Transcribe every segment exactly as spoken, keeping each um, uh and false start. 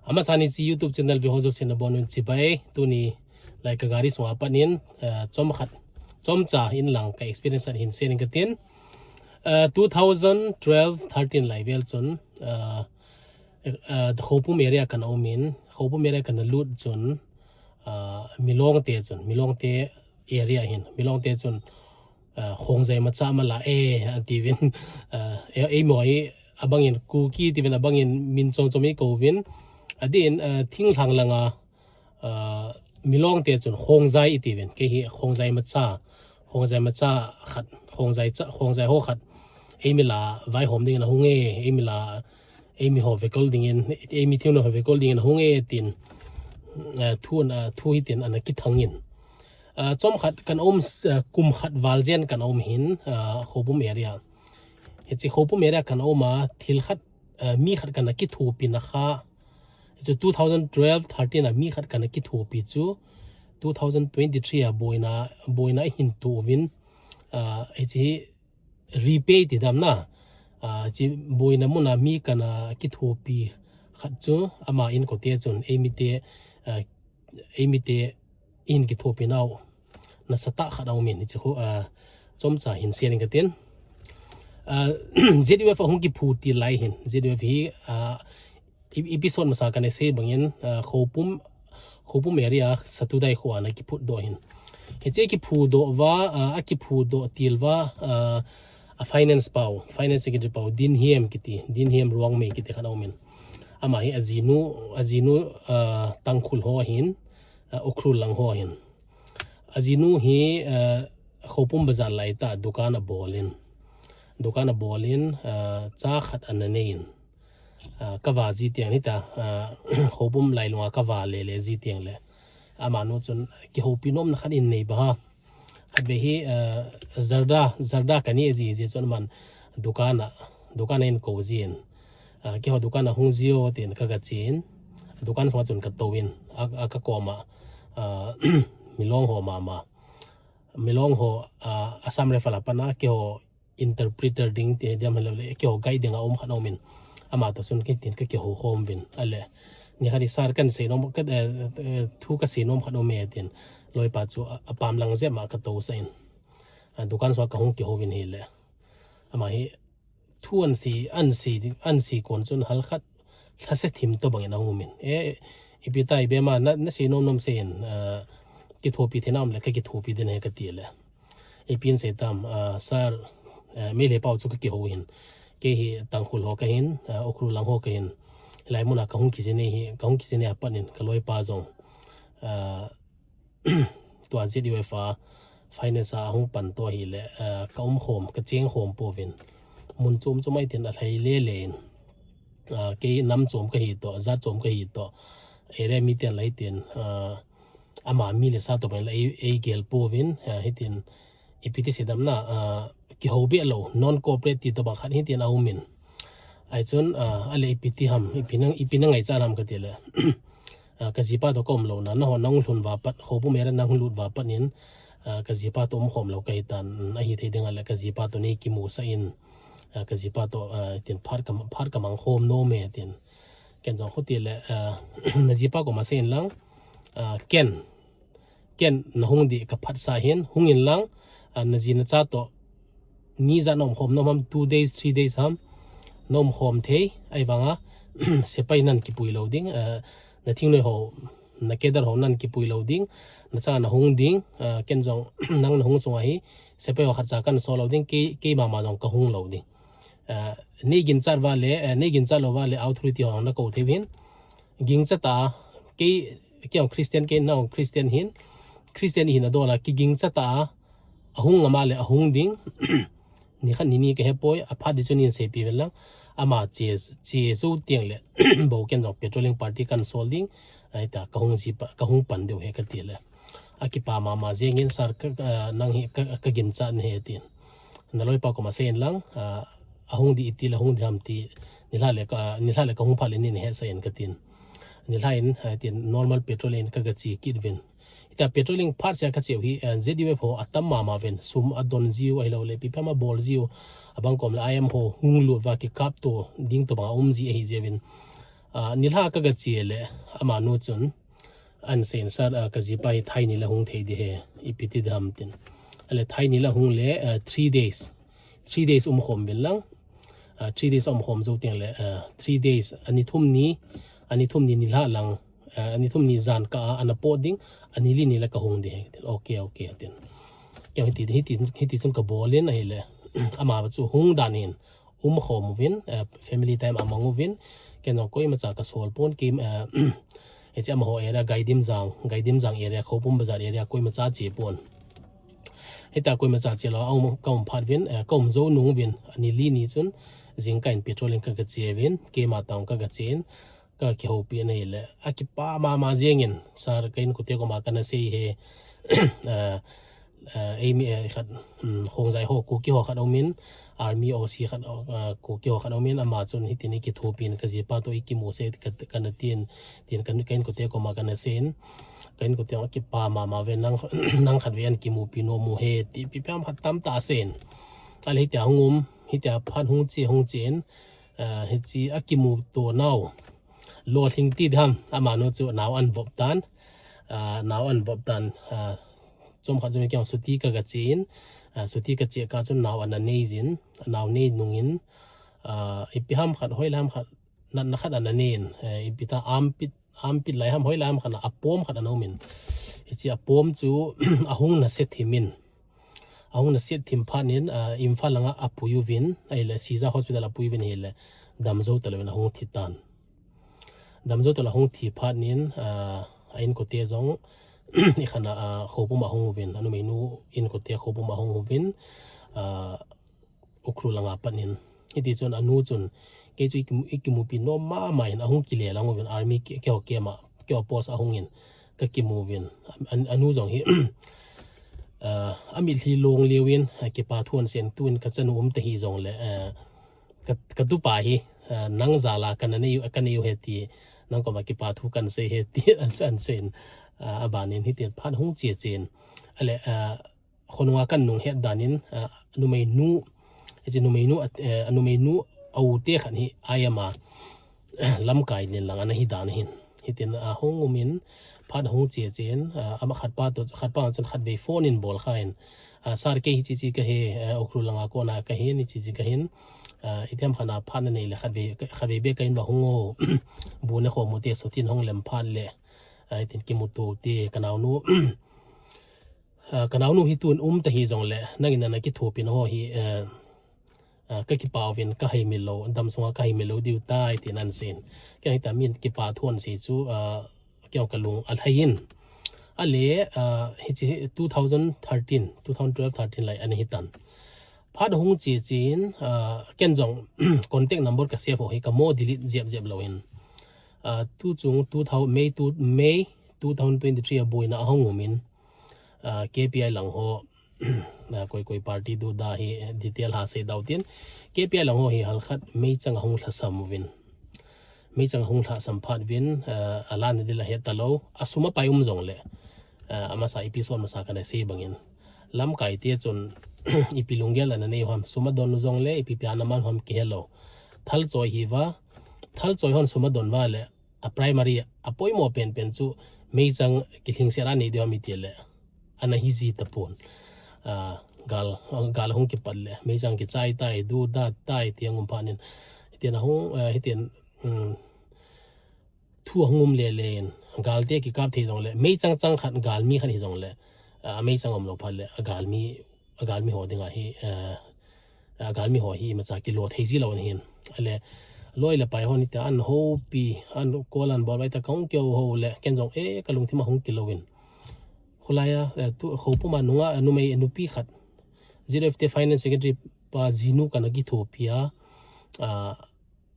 Amasan hiche YouTube channel veho jousen nabonun chibai. Tuni lai ka gari sunga pat in, ah, chomkhat, chomcha in lang ka experience khat hin share ing katin. Ah, two thousand twelve thirteen lai vel chun, ah, ah, Khoupum area kana um in, Khoupum area kana lut chun, ah, Milong te chun, Milong te area hin, Milong te chun, ah, Khongjai macha mala e, atiuvin, ah, e, eimo hi abangin Kuki tiuvin, abangin min chom chom eikou uvin. Adeh in, ah, thinglhang langa, ah, Milong te chun Khongjai itiuvin, kei hi Khongjai macha, Khongjai macha khat, Khongjai cha, Khongjai ho khat, eimi la vaihom dingin ahung e, eimi la, eimi ho vekol dingin, eimi thingnoi ho vekol dingin ahung e, tin, ah, thu, ah, thu hitin ana kithang in. Ah, chomkhat kana um, ah, kum khat val jen kana um hin, ah, Khoupum area. Hiche Khoupum area kana um a, thil khat, ah, mi khat kana kithopi na kha. Hiche two thousand twelve thirteen a mi khat kana kithopi chu, two thousand twenty-three a boina, boina ahin to uvin, ah, hiche repay ti dam na. Ah, hiche boina muna mi kana kithopi khat chu, ama inkote chun, eimi te, ah, eimi te in kithopi nau nasatah khat aum in, hiche khu, ah, chomcha hin share ing katin. Ah, Z U F ahung kiphu til lai hin, Z U F hi, ah, e-, episode masa kana sei bangin, ah, Khoupum, Khoupum area Satudai kho ana kiphudoh hin. Hiche kiphudoh uva, ah, akiphudoh til uva, ah, a finance pau, finance secretary pau, Dinhiam kiti, Dinhiam Ruangmei kiti khat aum in. Ama hi ajinu, ajinu, ah, Tangkhul ho hin, ah, Ukhrul lang ho hin. Ajinu hi, ah, Khoupum bazar lai tah dukan abol in. Dukan abol in, ah, cha khat ana nei in. Ah, kava ji tiang hita, ah, Khoupum lailunga kava lele ji tiang le. Amanu chun kihoupi nomna khat in nei ba ha. Khatvei hi, ah, Zarda, Zarda kani ji ji chun aman dukan a, dukan a eikou jin. Ah, keiho dukan a hung jio tin kaga chen. Dukan sunga chun katou in, a, a kakoma, ah, Milong ho mama. Milong ho, ah, Assam Rifle a pat a keiho interpreter ding ti diam hilou le, keiho guide ding a um khat aum in. Ama toh chun kei tin kakihou khom uvin. Ale, nikhat hi sir kana sei nom, ka, eh, eh, thu kasei nom khat aum e tin. Loipa chu a, apam lang jep ma katou sah in. Ah, dukan sunga kahung kihou uvin hile. Ama hi thu ana sei, ana sei, ana sei kon chun halkhat lhase thim tobang in ahung um in. E, ipi tai bema, na, nasei nom nom sei in, ah, kithopi theina um le, kakithopi ding ahi kati le. Ipi in sei tam, ah, sir, ah, Meitei pau chu kakihou hin. Kei hi Tangkhul ho kahin, ah, Ukhrul lang ho kahin. Hilai muna kahung kijin ahi, kahung kijin ahi apat in, kaloipa jong. Ah, tua Z U F a finance a hung pan toh hile, ah, ka um khom, kacheng khom pouvin. Mun chom chom a hitin alhai lele in. Ah, kei nam chom kahi toh, jat chom kahi toh. Area mi ten la hitin, ah, ama mi le sa toh pen la ei, eigel pouvin, ah, hitin ipi ti sei dam na, ah, kihou be lou, non-corporate ti tobang khat hitin aum in. Ahi chun, ah, ale ipi ti ham, ipi nang, ipi nangaichat ham kati le. Ah, kajipa toh kaum louna, nangho nahung lhun uva pat, Khoupum area nahung lut uva pat in, ah, kajipa toh um khom lou kahitan, ahithei ding ale kajipa toh neikimusah in, ah, kajipa toh, ah, tin phat ka, phat kamang khom nom e tin. Ken jong khuti le, ah, najipa koma sei in lang, ah, ken, ken nahung ding kaphatsah hin, hung in lang, ah, naji nacha toh, ni ijat naum khom nom ham, two days, three days ham, naum khom thei, ahivanga, sepai nan kipui lou ding, ah, nathingnoi ho, na cadre ho nan kipui lou ding, nachanga nahung ding, ah, ken jong, nang nahung sunga hi, sepai ho khatcha kana so lou ding, kei, kei mama jong kahung lou ding. Ah, neiginchat uva le, ah, neiginchat lou uva le, authority ho nakou thei uvin, gingcha tah a, kei, kei jong Christian, kei nang jong Christian hin, Christian ihin adol a, kigingcha tah a, ahung ngam a le, ahung ding, nikhat nini kahepoi, aphat ding chu nei seipi uvin lang, ama che, che jou teng le, bou ken jong patrolling party kana sol ding, ahita, kahung jipa, kahung pan diu ahi kati le. Akipa mama jeng in sir ka, ah, nang hi ka, kaginchat nahi tin. Naloipa koma sei in lang, ah, ahung ding iti le ahung ding ham ti, nilhah le ka, nilhah le kahung phat le nei hetsah in katin. Nilhah in, ah, tin normal patrol in kaga che kit uvin. Hita patrolling phat sea kache u hi, ah, Z U F ho atam mama uvin, sum adon jiu ahilou le, ipi ham abol jiu, abang kom le I M ho hung lut uva kikap to ding tobang aum ji ahi jeh uvin. Ah, nilhah ka ga che le, amanu chun, an seiyin, "Sir, ah, ka jipa hi thai ni le hung thei ding ahi, ipi ti ding ham," tin. Ale thai ni le hung le, ah, three days. Three days um khom uvin lang. Ah, three days um khom jou teng le, ah, three days, ani thum ni, ani thum ni nilhah lang, ah, ani thum ni jan kah a, ana pot ding, ani li ni le ka hung ding ahi. Okay, okay, tin. Kei hiti, hiti, hiti chun ka bol in ahile, ama chu hung dan in, um khom uvin, eh, family time amang uvin, ken jong koimacha ka sol pon, kei, eh, hiche amaho area, Gaidimjang, Gaidimjang area, Khoupum Bazar area, koimacha che pon. Hitia koimacha che lou, a um, ka um phat uvin, eh, ka um jou nung uvin, ani li ni chun, jingkah in petrol in ka ga che uvin, keima town ka ga che in, ka kihoupi in ahile, akipa mama jeng in, sir, ka inkote koma kana sei e, eh, eh, eimi, eh, khat, um, Khongjai ho, Kuki ho khat aum in, Army O C khat, eh, Kuki ho khat aum in, ama chun hitin i kithopi in, ka jipa toh i kimu se, ka, kana tin, tin ka, ka inkote koma kana sei in, ka inkote akipa mama uve, nang, nang khatvei an kimupi nom u ahi, ti ipi ham khat tamtah asei in. Ale hitia hung um, hitia phat hung che, hung che in, ah, hiche akimuto nau lolhing ti ding ham, amanu chu nao an vop tan, ah, nao an vop tan, ah, chomkhat chun kei jong chutti ka ga che in, ah, chutti ka che kah chun nao ana nei jin, nao nei nung in, ah, ipi ham khat, hoilai ham khat, natna khat ana nei in, eh, ipi ti, armpit, armpit lai ham, hoilai ham khat, apom khat ana um in. Hiche apom chu ahung naset thim in. Ahung naset thim phat in, ah, Imphal langa apui uvin, ahile Shija Hospital apui uvin ahile, damjou talou in ahung thi tan. Damjou talou ahung thi phat in, ah, a inkote jong, i khan a, ah, Khoupum ahung uvin, anumeinu inkote Khoupum ahung uvin, ah, Ukhrul langa pat in. Hiti chun anu chun, kei chu i kimu-, i kimupi nom mama in, ahung kile lang uvin, army kei, keiho camp a, keiho post ahung in, ka kimu uvin. An-, anu jong hi, ah, amitlhi long lheh uvin, ah, kipa thu ana sei in, tun ka chanu um tahih jongle, ah, ka, ka tupa hi, ah, nang jal a kana nei, ka nei u ahi ti, nang koma kipa thu kana sei ahi ti, an, an sei in, ah, aban in hitin phat hung che che in. Ale, ah, khonunga kana nung het dan in, ah, numeinu, hiche numeinu, ah, eh, numeinu a u te khat hi I M a, lamkai len lang ana hi dan ahin. Hitin, ah, hung um in, phat hung che che in, ah, ama khat pa toh, khat pa chun khatvei phone in bol kha in, ah, sir, kei hiche che kahi, eh, Ukhrul langa kona kahin, hiche che kahin, ah, itiham khat a phat nanei le khatvei, khatvei beh ka in uva hung o, bu nekhom u te, chutti in hung lem phat le, ah, hitin kimuto u te, ka naonu, ah, ka naonu hi tun um tahih jongle, nangin nana kithopi na ho hi, eh, ah, ka kipa uvin, ka haimil lou, damsunga ka haimil lou diu tai, tin ana sei in. Kei hitia min kipa thu ana sei chu, ah, kei jong ka lung alhai in. Ale, ah, hiche hi two thousand thirteen, two thousand twelve thirteen lai ana hi tan. Phat hung che che in, ah, ken jong contact number ka save ho hi ka mo delete jep jep lou in. Ah, tu chung two thousand, May two, May two thousand twenty-three a boina ahung um in, ah, K P I lang ho, ah, koi koi party duda hi detail ha sei dau tin. K P I lang ho hi halkhat meichang ahung lhasam uvin. Meichang ahung lhasam phat uvin, ah, alan dil ahet talou. Asum apai um jongle, ah, amasa episode masa kana sei bangin, lamkai te chun ipi lunggel ana nei u ham, sum adon u jongle, ipi pi ana man u ham kihe lou. Thal choi hi uva, thal choi hon sum adon uva le, a primary, a poimo penpen chu meichang kilhingset a nei diu ham iti le, ana hi ji tapon. Ah, gal, gal hung kipat le, meichang kichai tai, duda tai, ti ahung um phat in. Hitin ahung, ah, hitin, um, thu ahung um le le in, galte kikap thei jongle, meichang chang khat, galmi khat hi jongle, ah, meichang um lou phat le, a galmi, a galmi ho dinga hi, ah, a galmi ho hi imacha kilo thei ji lou ahin. Ale, loi le pai hon hitia ana houpi, ana call ana bol uva hitia kahung kihou hou le, ken jong, eh, ka lungthim ahung kilou in. Khulai a, eh, tu, Khoupum a nunga, numei, nupi khat, Zero F T Finance Secretary pa jinu kana kithopi a, ah,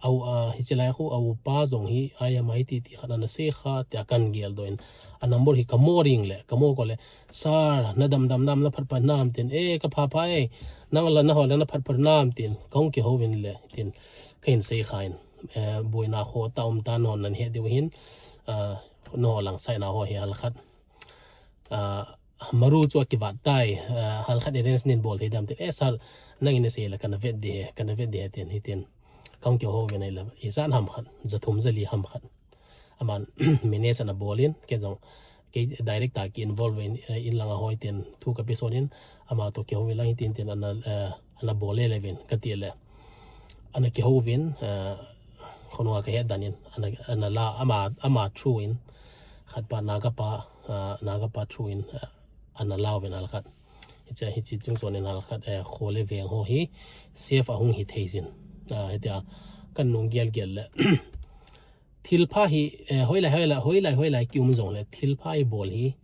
a u, ah, hiche lai khu, a upa jong hi, I M a hiti ti khat ana sei kha, tia kana geldoh in. A number hi ka mo ring le, ka mo kou le, "Sir, na dam dam nam, na phat phat nam," tin, "Eh, ka pha pha e, nang la, na ho la, na phat phat nam," tin, kahung kihou vin le, tin, kahin sei kha in, eh, boina kho ta um ta non nan he diu hin, ah, na ho lang saina ho hi halkhat. Ah, maru chu akivat tai, ah, halkhat arrange nin bol thei dam tin, "Eh, sir, nangin nasei le kana vet ding ahi, kana vet ding ahi," tin, hitin. Kahung kihou vin ahile, ijat ham khat, jathum jali ham khat. Aman manage ana bol in, kei jong, kei direct a ki involve in, eh, in langa hoi tin thu kape son in, ama toh kihou vin lang hitin tin ana, eh, ana bol le le vin, kati le. Ana kihou vin, eh, khonunga kahet dan in, ana, ana la, ama, ama through in, khat pa Naga pa, eh, Naga pa through in, eh, ana la vin halkhat. Hiche, hiche chungchon in halkhat, eh, kho le veng ho hi safe ahung hi thei jin. Ah, hitia, kan nung gel gel le. Thilpha hi, eh, hoilai, hoilai, hoilai, hoilai ki um jong le, thilpha hi bol hi,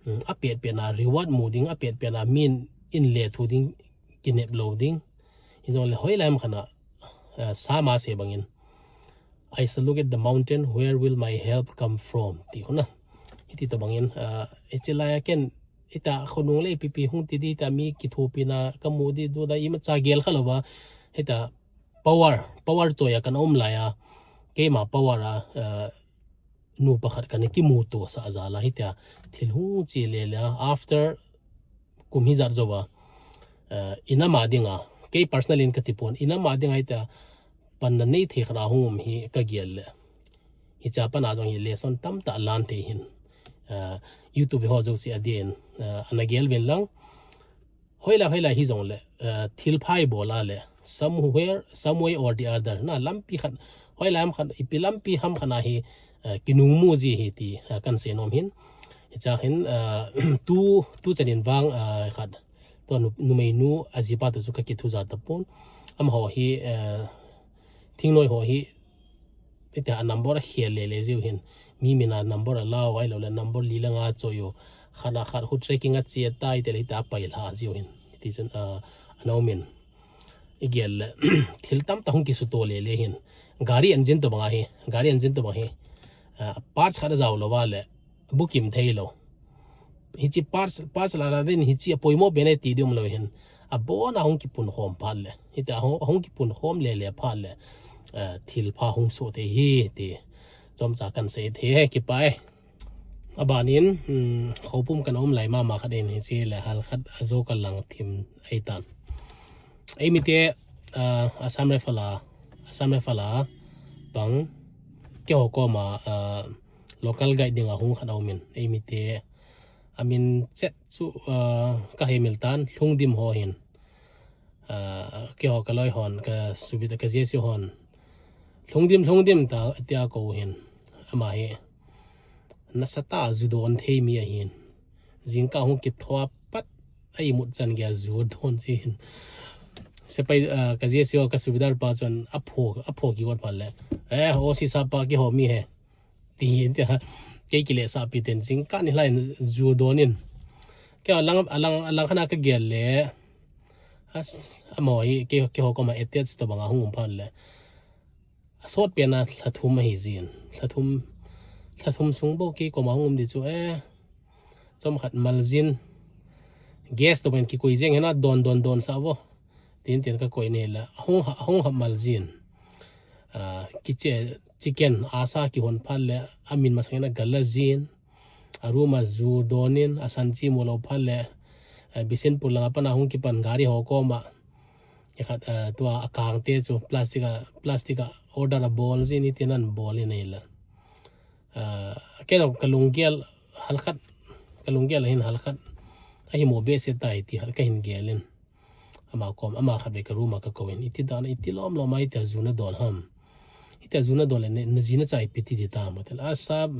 mm, apet pet na reward mu ding, apet pet na min in le thu ding, kinep lo ding. Hi jong le, hoilai ham khat na, eh, Psalm a sei bangin, "I shall look at the mountain, where will my help come from?" Ti khu na. Hiti to bangin, ah, hiche lai a ken, hita khonung le ipi pi hung ti di ta mi kithopi na kamu di du da imacha gel kha lou va. Hita power, power choi a kana um lai a. Keima power a, ah, nupa khat kana kimuto sah jal a hitia thil hung che le le a. After kum hijat jou va, eh, inam a dinga, kei personal in kati pon, inam a dinga hitia panna nei thei khat a hung um hi kagel le. Hiche a pat a jong hi lesson tamtah lan thei hin. Eh, YouTube ho jouse a din, eh, ana gel vin lang. Hoilai, hoilai hi jong le, eh, thilpha i bol a le, somewhere, some way or the other. Na lampi khat, hoilai ham khat, ipi lampi ham khat na hi, eh, kinung mu ji hi ti, eh, kan sei nom hin. Hiche a hin, eh, tu, tu chan in vang, eh, khat, tua nu, numei nu, a jipa toh chu ka kithu ja tapon. Amaho hi, eh, thingnoi ho hi, hitia number a khel le le jiu hin. Mi min a number a lau ahilou le number li le nga choi u. Khat a khat khu tracking a che tai ti le hitia pai lha jiu hin. Hiti chun, ah, ana um in. I gel le, thil tamtah hung kisuto le le hin. Gari engine toh bang a hi, gari engine toh bang hi. Ah, parts khat a jao lou va le, bukim thei lou. Hiche parts, parts la la din hiche a poimo pen e ti di um lou hin. Abon a hung kipun khom phat le. Hitia hung, hung kipun khom le le phat le. Eh, thilpha hung soh thei hi ti. Chomcha kan sei thei hi kipa e. Aban in, hmm, khopum kan um lai mama khat in hiche le halkhat a jo ka lang thim ahi tan. Eimi te, ah, Assam Rifle a, Assam Rifle a, pang, keiho koma, ah, local guide ding a hung khat a um in, eimi te, amin chet chu, ah, ka hei mil tan, Lhungdim ho hin, ah, keiho ka loi hon, ka subit, ka J C hon, Lhungdim, Lhungdim ta, tia kou hin, ama hi, nasatah a ju don thei mi ahin. Jingkah hung kithoa pat a imut chan geiya ju don chi hin. Sepai, ah, ka J C ho ka subedar pa chun apho, apho kigot phat le. Eh, O C sapa keiho mi ahi. Ti hin tia. Kei kile sah pi ten jingkah nilhah in ju don in. Kei alang, alang, alang khat a ka gel le. As, amaho hi kei, keiho koma attach toh bang a hung um phat le. Asot pen a lha thum ahi jin. Lha thum, lha thum sung bou kei koma hung um di chu, eh. Chomkhat mal jin. Gas toh pen kikoi jeng hen a don, don, don sah vo. Tin, tin ka koi nei la. Hung ha, hung ha mal jin. Ah, kiche, chicken, asa kihon phat le, amin masang in a gal la jin. A room a ju don in, a san chi mu lou phat le, eh, Bishnupur langa pat a hung kipan gari ho koma. Ikhat, eh, tua a kang te chu plastic a, plastic a order a bol jin i tin an bol in ei la. Eh, kei jong ka lunggel halkhat, ka lunggel a hin halkhat. Ahi mo behseh tai ti khat ka hin gel in. Ama kom, ama khat vei ka room a ka kou in. Iti dan, iti lom lom a iti a ju na don ham. Iti a ju na don le ne, na ji na cha ipi ti di tam. Tel a sap,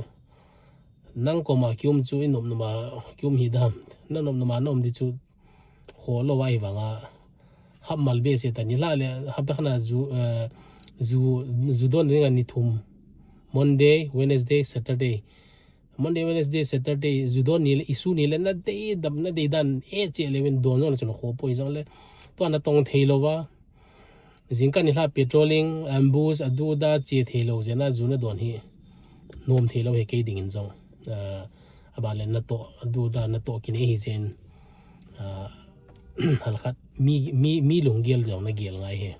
nang koma kium chu i nop nop a kium hi dam. Na nop nop a na um di chu kho lou a hi vang a. Hap mal behseh ta ni la le, hap ta khat a ju, eh, ju, ju don ding a ni thum. Monday, Wednesday, Saturday. Monday, Wednesday, Saturday, ju don ni le, i su ni le, na dei dam, na dei dan, e che le vin don jong le chun kho poi jong le. Tua na tong thei lou va. Jingkah nilhah patrolling, ambush, a du da che thei lou jeh a ju na don hi. Nom thei lou hi kei ding in jong. Ah, aban le na toh, a du da na toh kinei hi jeh in. Ah, halkhat mi, mi, mi lunggel jong na gel ngai hi.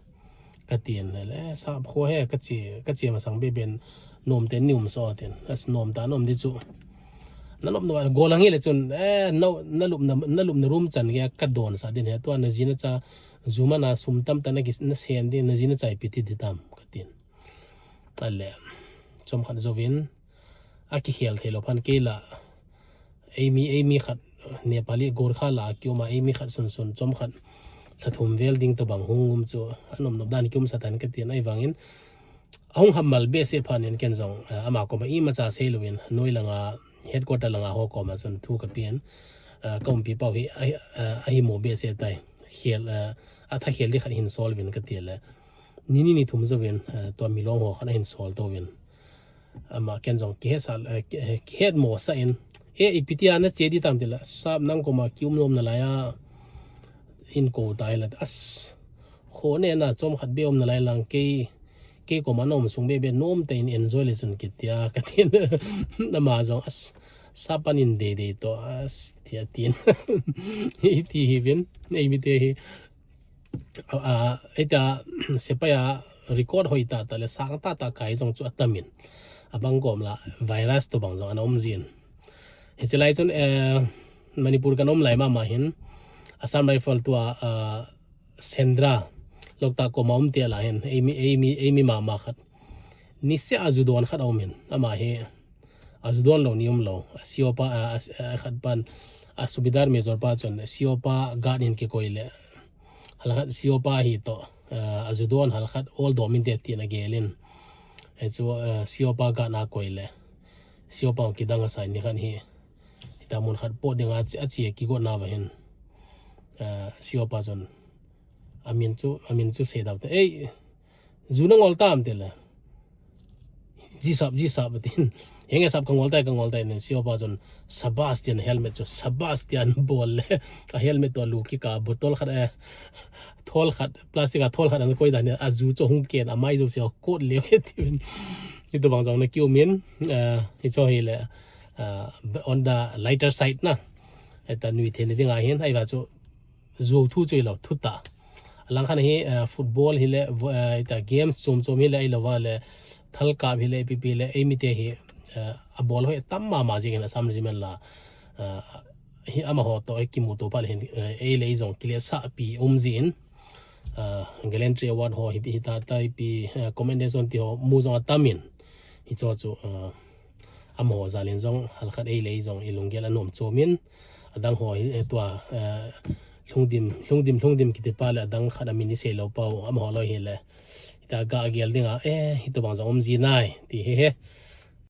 Ka tin le, sap kho he, ka che, ka che masang be ben nom ten ni um so tin. As nom ta nom di chu. Na lop na gol a nge le chun, eh, na, na lop na, na lop na room chan geiya ka don sah din he. Tua na ji na cha Jumana sum tamtah na ki, na sen di, na ji na chai pi ti di tam, ka tin. Ale, chomkhat jouvin, a kikhel thei lou phan kei la, eimi, eimi khat, Nepali Gorkha la kium a, eimi khat sunsun, chomkhat, lha thum vel ding tobang hung um chu, a nomnop dan kium sa tan ka tin, ahivangin, ahung hammal behseh phat in ken jong, eh, ama koma imacha sei louvin, noi langa, headquarter langa ho koma chun thu ka pen, eh, ka umpi pau hi, ahi, eh, ahi mo behseh tai, khel, eh, a tha khel di khat hin sol uvin ka ti le, ni ni ni thum jouvin, eh, tua milong ho khat ahin sol touvin. Ama ken jong kihet sa, eh, ki-, eh, kihet mo sa in. Eh, ipi tia na che di tam ti la, sap nang koma kium nom nalai a, in ko tai la, as, kho ne na chomkhat be um nalai lang kei, kei koma na um sung be be nom te in enjoy le chun kit tia, ka tin. Ama jong as, sap pan in dei dei to, as, tia tin. Iti hi vin, eimi te hi. A, a, eita, sepai a record hoi tah tah le sang tah tah kai jong chu atamin. Abang kom la virus tobang jong ana um jin. Hiche lai chun, eh, Manipur kan um lai mama hin, Assam Rifle tua, ah, Sendra, Loktak koma um te la hin, eimi, eimi, eimi mama khat. Niseh a ju don khat aum in, ama hi, a ju don lou ni um lou. A C O pa, a, a, a khat pan, a subedar major pa chun, C O pa guard in kikoi le. Halkhat C O pa hi to, a, a ju don halkhat ol dom in te tin a gel in. Hichu, a, C O pa guard na koi le. C O pa kidang a sai ni khat hi. Hita mun khat pot ding a chi, a chi kigot na va hin. A, C O pa chun. Amin chu, amin chu sei dau te. Ei, ju na ngol tam te le. Ji sap, ji sap tin. Henge sap ka ngol tai, ka ngol tai nen C O pa chun. Sebastian helmet chu. Sebastian bol le. A helmet to lu ki ka bottle khat, eh, thol khat, plastic a thol khat an koi dan a ju chu hung ken a mai jo se kot le he ti. Hitu bang jong na kiu min, eh, hicho hi le, eh, on the lighter side na. Eta nui the ni ding a hin, ai va chu ju thu chu ilo, thu ta. Alang khan hi, eh, football hi le, vo-, eh, ita games chom chom hi le, ilo va le, thal kap hi le, P P le, eimi te hi, eh, a bol hoi tam mama jing in Assam Regiment la, eh, hi amaho to, eh, kimu to pa le hin, eh, ei le ei jong kile sa pi um jin, eh, Gallantry Award ho hi, hi ta ta pi, eh, commendation ti ho mu jong a tam in. Hicho chu, eh, amaho jal in jong, halkhat ei le ei jong, i lunggel a nom chom in, adang ho hi, eh, tua, eh, Lhungdim, Lhungdim, Lhungdim kiti pa le adang khat a min i sei lou pau, amaho lou hi le. Hita ga gel ding a, eh, hitu bang jong um ji nai, ti hi he.